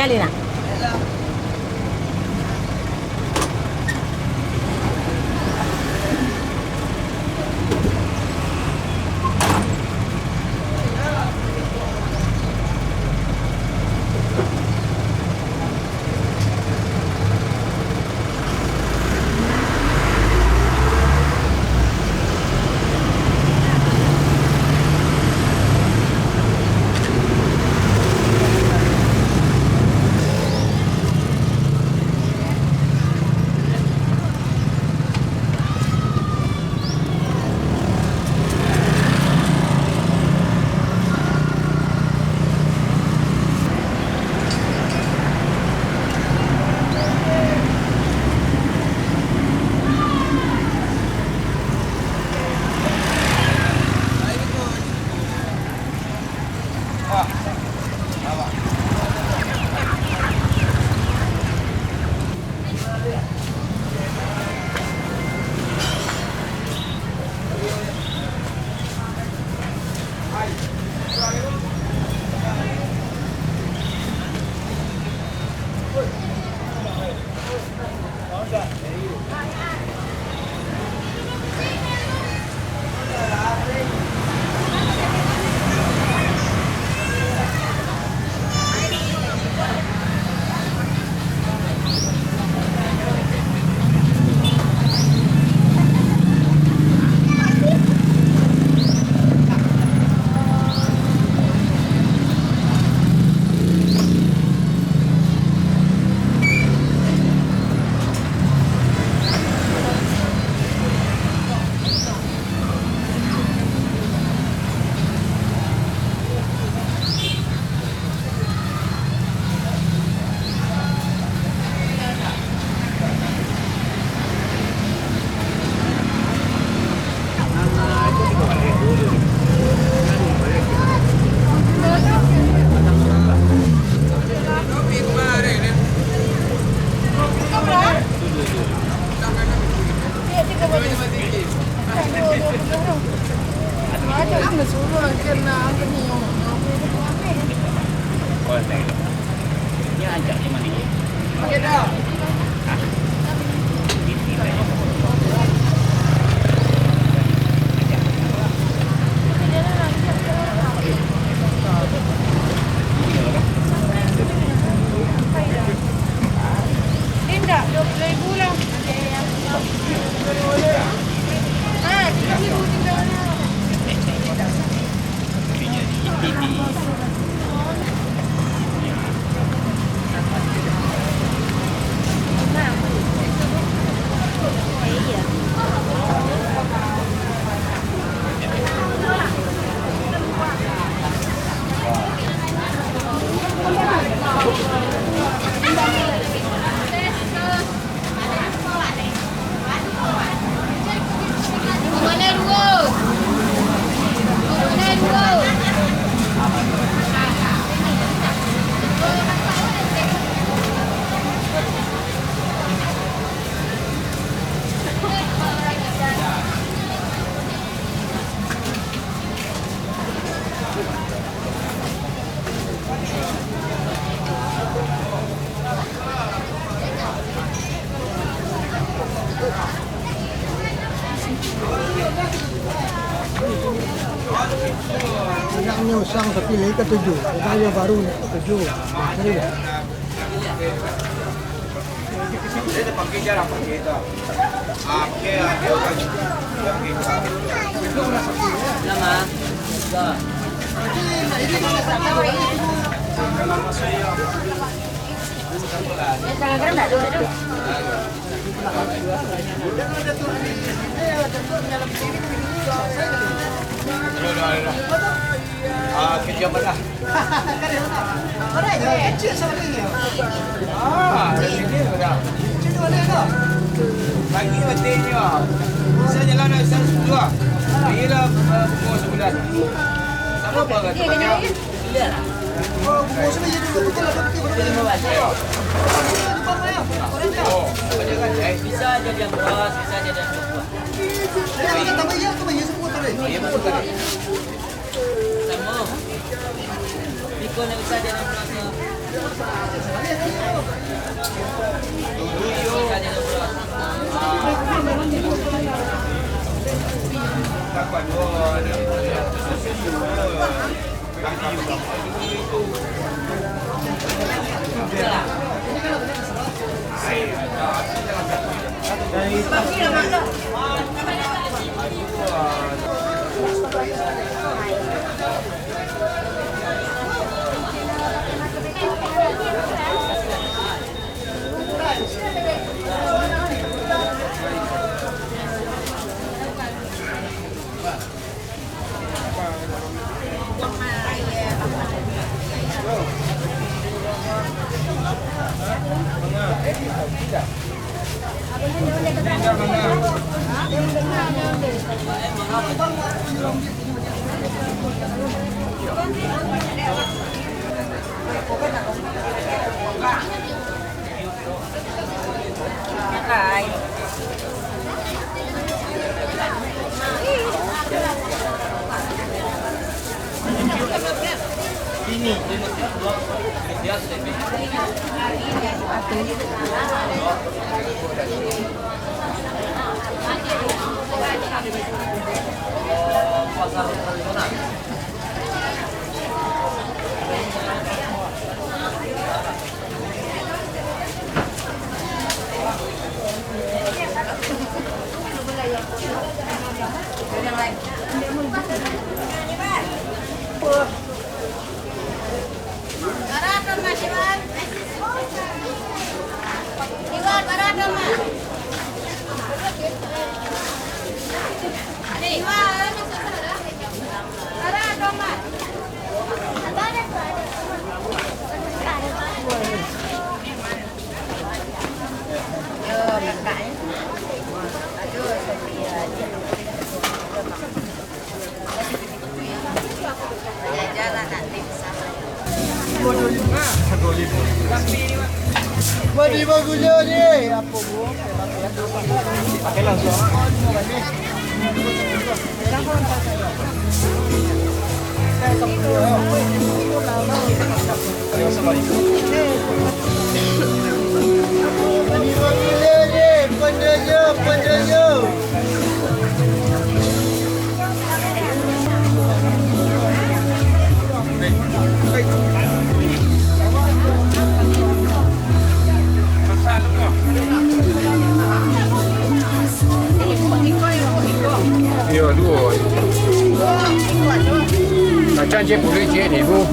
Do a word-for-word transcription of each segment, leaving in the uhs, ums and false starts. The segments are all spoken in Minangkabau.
Lina. Indak, dua puluh ribu lah. Anaknyo usang tapi lai katuju. Anaknyo baru nak katuju. Nah, serius. Ah, kerja mana? Ah, ini sudah. Pagi matinya. Bisa jalan dah, bisa dua. Iyalah, eh, pukul sebelas. Sama apa kata banyak? Oh, pukul sebelas jadi betul lah. Oh, apa jangan, eh? Bisa jadi yang keras, bisa jadi yang kuat. Iya, kita bayar, kita bayar semua tadi. Oh, iya, betul tadi. Samo. Iko nan bisa di dalam kelas. Wah, di bagulo ni. Apo, Bu? Pakai langsung. Iyo, duo. Kacang ciek, puluah ciek, ribu.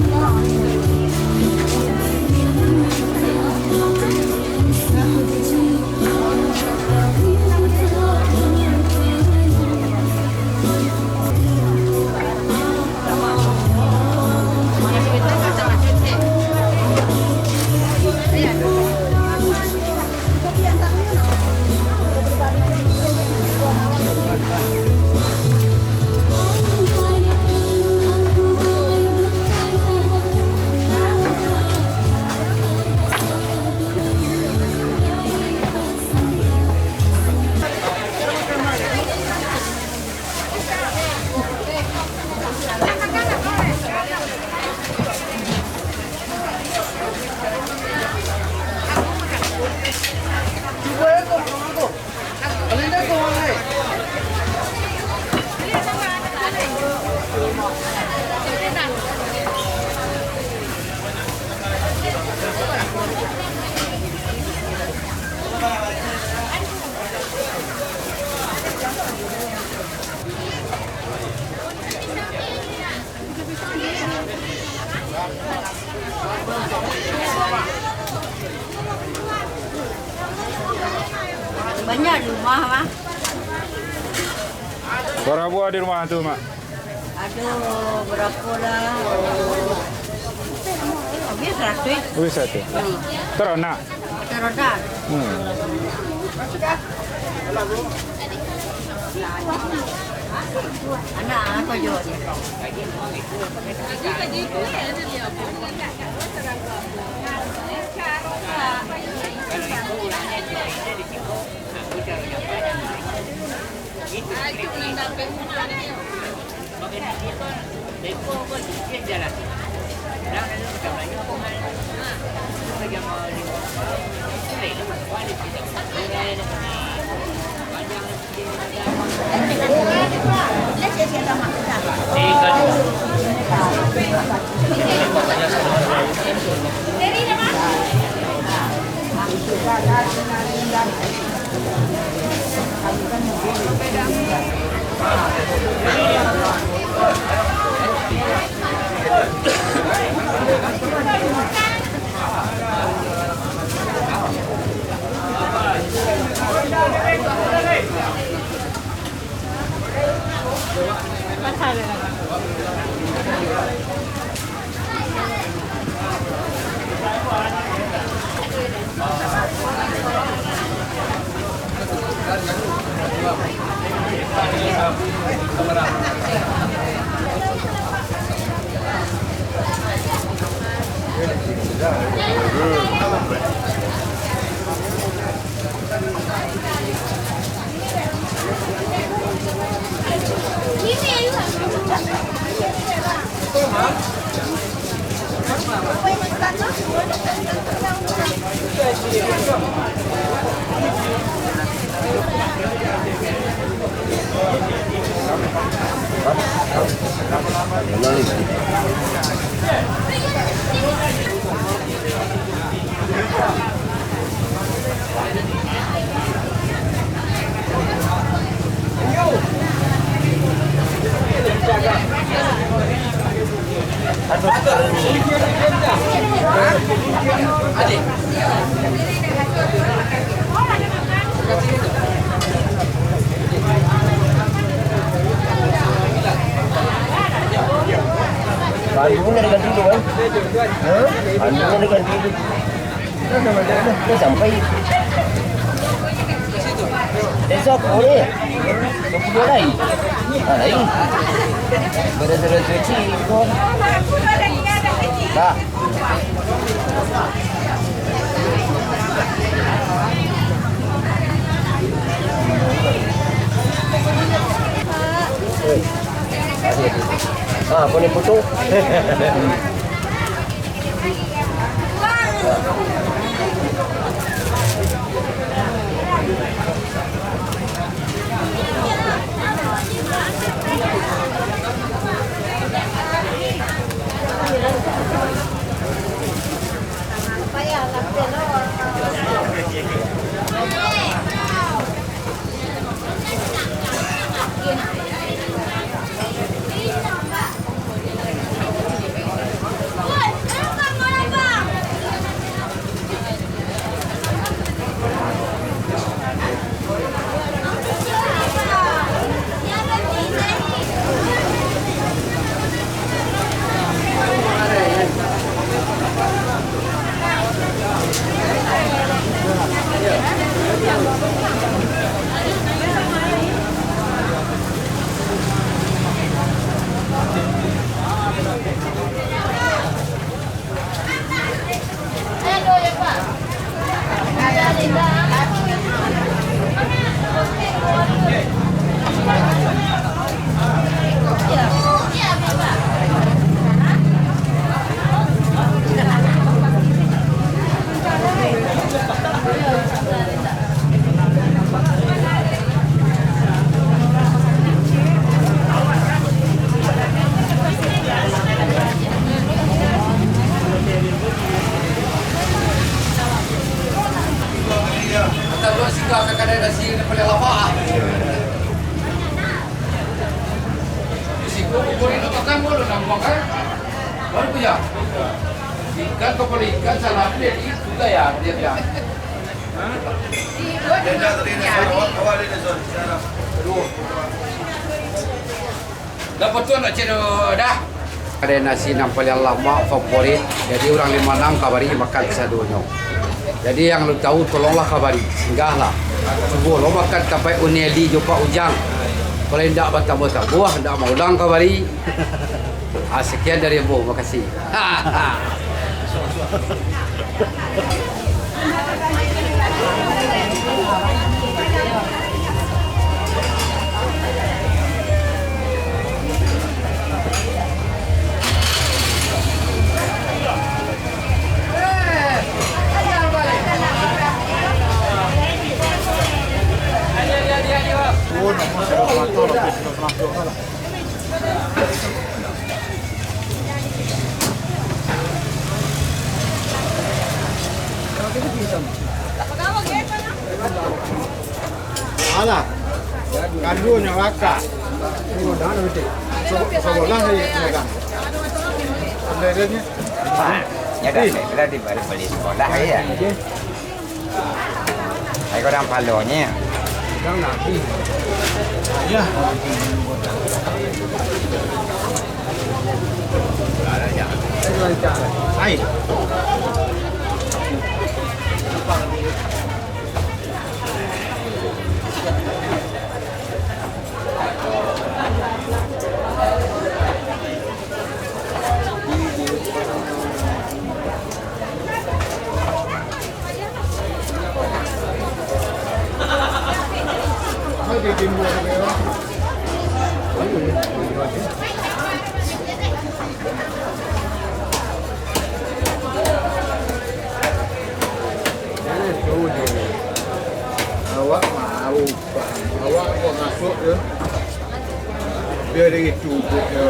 Banyak di rumah, Mak. Bara buah di rumah tu, Mak? Aduh, barapo lah? Habis saratuih. Habis saratuih. Hmm. Taruih nak? Taruih nak. Hmm. Anak, anak jo. Anu nak diganti tu, kan? Hah? Anu nak diganti tu. Dah sampai. Esok boleh. Esok boleh lain. Ah, lain. Berasa-rasa cik. Dah. Ah, boleh putus. Atau dua singgah ka kadai nasi nan paliang lamo, ah. Di siko kumpul inyo makan, baru nak makan. Baru kunyah. Ikan, kapalo ikan, salami, jadi itu gaya dia, dia. Hah? Aduh. Dah putuih nak cedok dah. Kadai nasi nan paliang lamak, favorit. Jadi, urang Limanang kabari makan sadonyo. Jadi, yang alun tahu, tolonglah kabari, singgahlah. Cubolah makan tampek Uni Eli jo Pak Ujang. Kalau indak batambuah-tambuah, indak maulang kabari. Ah, sekian dari ambo, makasih. Kakak. Sabolah ni, sabolah. Nah, ya dah, lah dibalik-balik sabolah, ya. Ai, kurang palonyo. Kurang nabi. Ya. Ai. Awak mau, Bang. Awak kok masuk tu? Biar dia itu, dia, dia.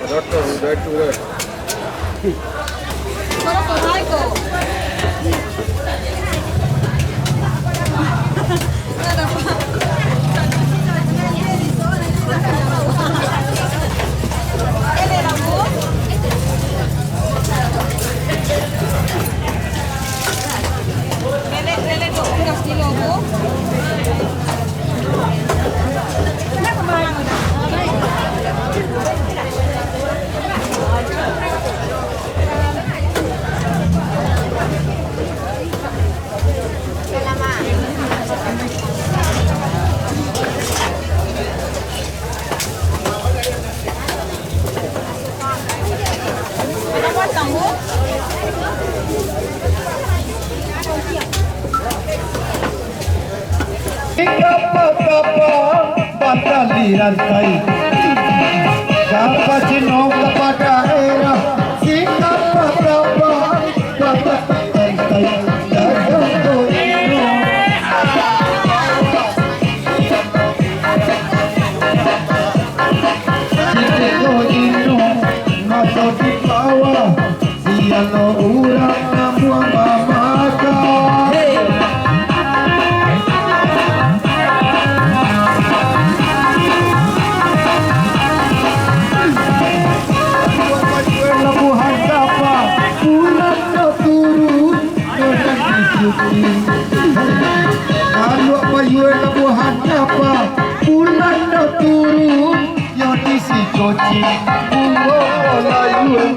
Kotor, udah itu dah. Singkapa-kapa batali rantai, kapacino kapadaerah, singkapa-kapa batali rantai, dagang ko ino. Singkapa ino maso di bawah. Siano urang namuah mamakai. Labuhan Dapa, pulang dah turun, nyo nan di Suki. Aluak payuang Labuhan Dapa, pulang dah turun, nyo di Sikoci. Bungo layuang.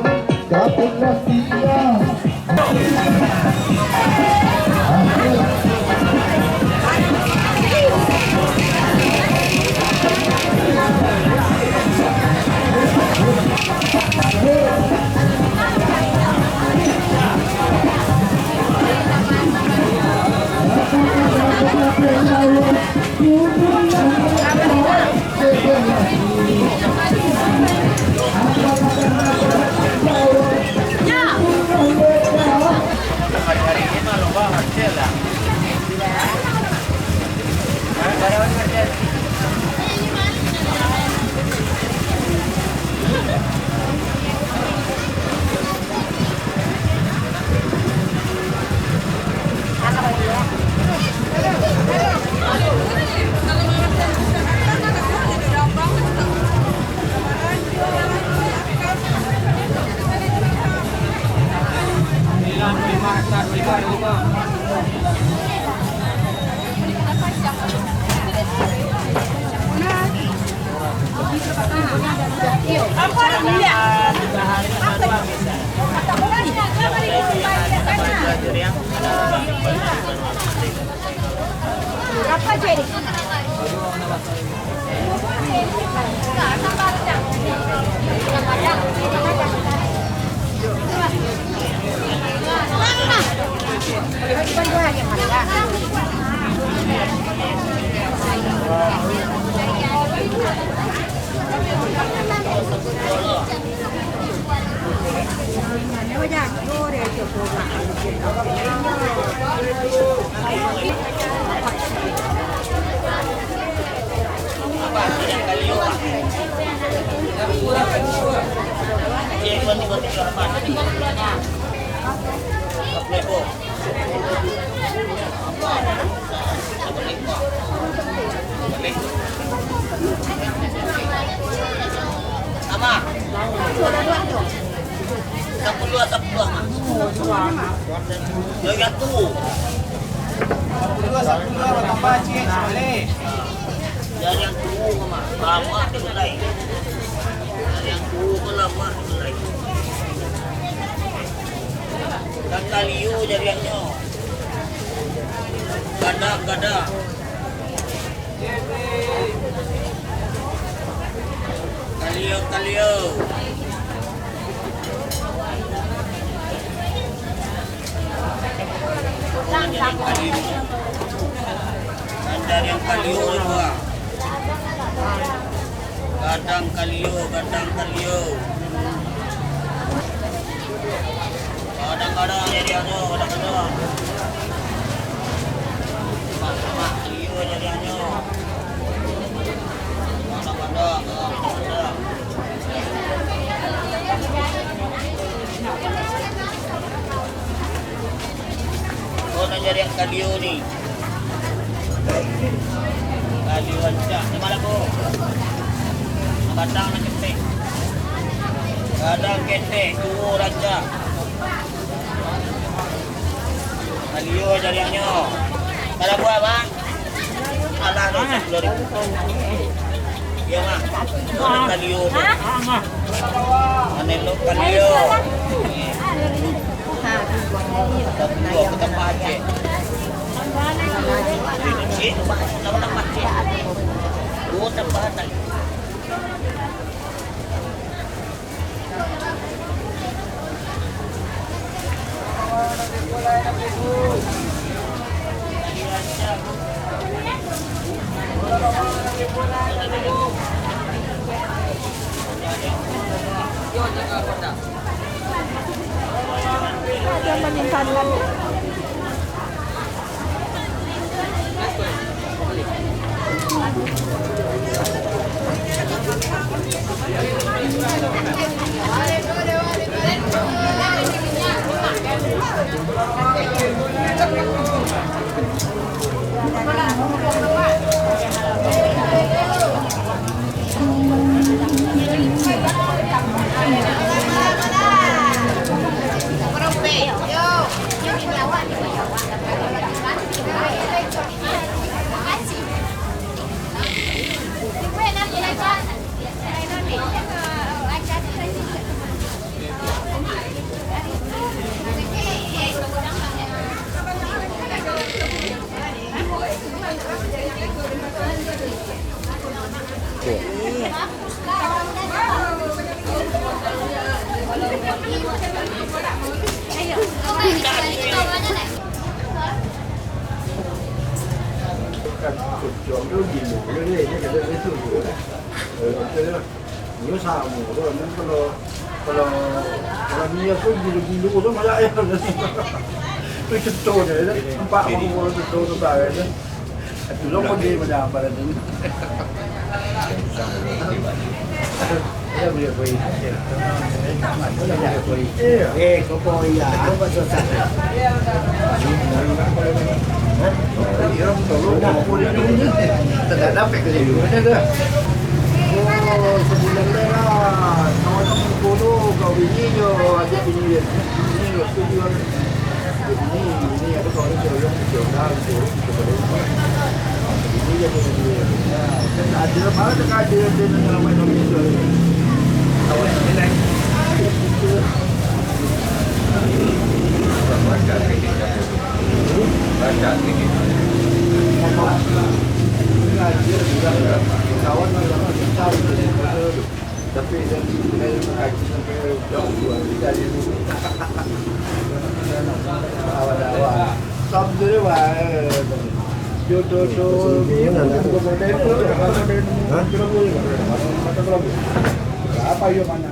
Dari yang tuo. Dari yang tuo, Mak. Lamak tu lai. Dari yang tuo, lamak tu lai. Gadang kalio jariangnyo. Gadang, gadang. Kalio, kalio. Kalio. Gadang kalio, gadang kalio. Gadang-gadang jariangnyo, gadang-gadang. Mak-mak, iyo jariangnyo. Gadang-gadang, gadang-gadang. Oh, nan jariang kalio ni. Kalio rancak. Di ma ko? Nan batang, nan ketek. Gadang ketek, tuo rancak. Kalio jariangnyo. Bara buah, Bang? Alah, tu sapuluah ribu. Iyo, Mak. Kalio tu. Ane lo kalio. Satu, duo, aku tambah aje. Cik, tambah, tambah, Cik. Duo tambah tadi. Ada menyimpankan. Kan, kucing tu gila, dia, dia kata dia tu gila. Eh, betul lah. Iyo samo tu, kan, kalau, kalau urang India tu gilo-gilo tu banyak yo. Tu contoh je, kan. Nampak apa orang contoh tu tak, kan. Itu lo pergi macam apa tu. Dia boleh pergi. Dia boleh pergi. Eh, kau kau iya, kau buat susah. Hah? Tidak dapat kerja. Oh, sebulan dah lah. Kawan aku dulu, kau bini je, ajak bini dia. Bini dia setuju kan. Bini, bini apa kau ni, dia orang, dia orang, dia orang, dia orang. Bini dia, bini dia. Ya, kan ada, mana tak ada, dia nak ramai kau bini tu. Kawan ni lain. Kawan ni, kawan ni, kawan ni. Tapi dari, dari Bekasi sampai Daun Dua, kita ada tu. Awal-awal. Sampai dia, wah, eh, jodoh tu, model tu, model tu. Hah? Apa yang mana?